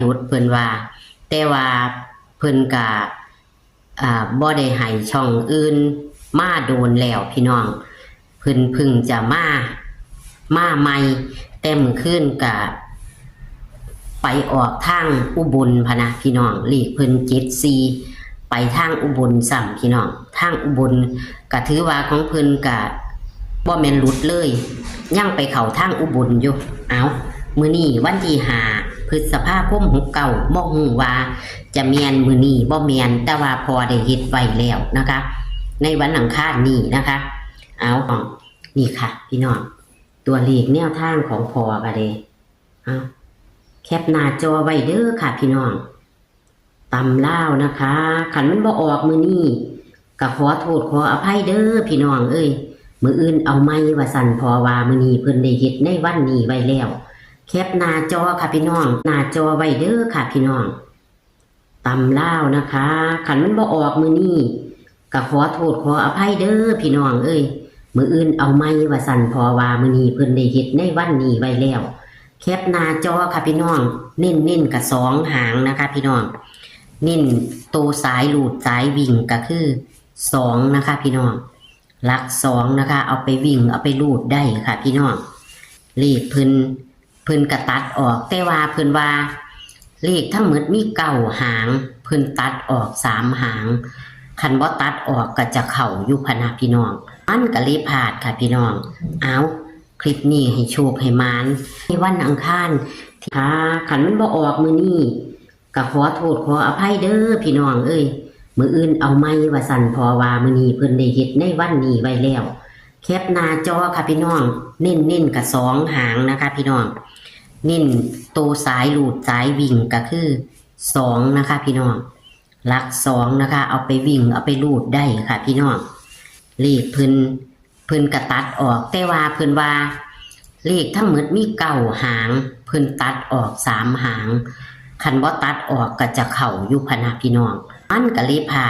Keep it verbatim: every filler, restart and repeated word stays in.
หลุดเพิ่นว่า แต่ว่าเพิ่นกะ อ่า บ่ได้ให้ช่องอื่นมาโดนแล้วพี่น้อง เพิ่นเพิ่งจะมา มาใหม่ แต่มื้อคืนกะ ไปออกทางอุบลพะนะพี่น้อง เลขเพิ่นเจ็ดสี่ ไปทางอุบลซ้ำพี่น้อง ทางอุบล กะถือว่าของเพิ่นกะบ่แม่นหลุดเลย ยังไปเข้าทางอุบลอยู่ เอา มื้อนี้วันที่ห้า พฤษภาคม หกเก้า บ่ฮู้ว่าจะแม่นมื้อนี้บ่แม่น แต่ว่าพ่อได้เฮ็ดไว้แล้วนะคะ ในวันอังคารนี้นะคะ เอา นี่ค่ะพี่น้อง ตัวเลขแนวทางของพ่อก็เด้ เอา แคปหน้าจอไว้เด้อค่ะพี่น้อง ตำลาวนะคะ คันมันบ่ออกมื้อนี้ ก็ขอโทษขออภัยเด้อพี่น้องเอ้ย มื้ออื่นเอาใหม่ว่าซั่น เพราะว่ามื้อนี้เพิ่นได้เฮ็ดในวันนี้ไว้แล้ว แคปหน้าจอค่ะพี่น้อง หน้าจอไว้เด้อค่ะพี่น้อง ตำลาวนะคะ คันมันบ่ออกมื้อนี้ ก็ขอโทษขออภัยเด้อพี่น้องเอ้ย มื้ออื่นเอาใหม่ว่าซั่น เพราะว่ามื้อนี้เพิ่นได้เฮ็ดในวันนี้ไว้แล้ว แคปหน้าจอค่ะพี่น้อง เน้นๆ กะสองหางนะคะพี่น้อง เน้นโตสายรูดสายวิ่งก็คือ สอง นะคะพี่น้อง หลักสองนะคะ เอาไปวิ่งเอาไปรูดได้ค่ะพี่น้อง เลขเพิ่น เพิ่นกะตัดออก แต่ว่าเพิ่นว่า เลขทั้งหมดมีเก้าหาง เพิ่นตัดออกสามหาง คันบ่ตัดออกก็จะเข้าอยู่พะนะพี่น้อง มันก็เลยพลาดค่ะพี่น้อง เอา คลิปนี้ให้โชคให้หมาน ในวันอังคารที่ ค่ะ คันมันบ่ออกมื้อนี้ ก็ขอโทษขออภัยเด้อพี่น้องเอ้ย มื้ออื่นเอาใหม่ว่าซั่น เพราะว่ามื้อนี้เพิ่นได้เฮ็ดในวันนี้ไว้แล้ว แคปหน้าจอค่ะพี่น้อง เน้นๆ กะสองหางนะคะพี่น้อง เน้นโตสายรูดสายวิ่งก็คือ สอง นะคะพี่น้อง หลักสองนะคะ เอาไปวิ่งเอาไปรูดได้ค่ะพี่น้อง เลขเพิ่น เพิ่นกะตัดออก แต่ว่าเพิ่นว่า เลขทั้งหมดมีเก้าหาง เพิ่นตัดออกสามหาง คันบ่ตัดออกก็จะเข้าอยู่พะนะพี่น้อง มันก็เลยพลาด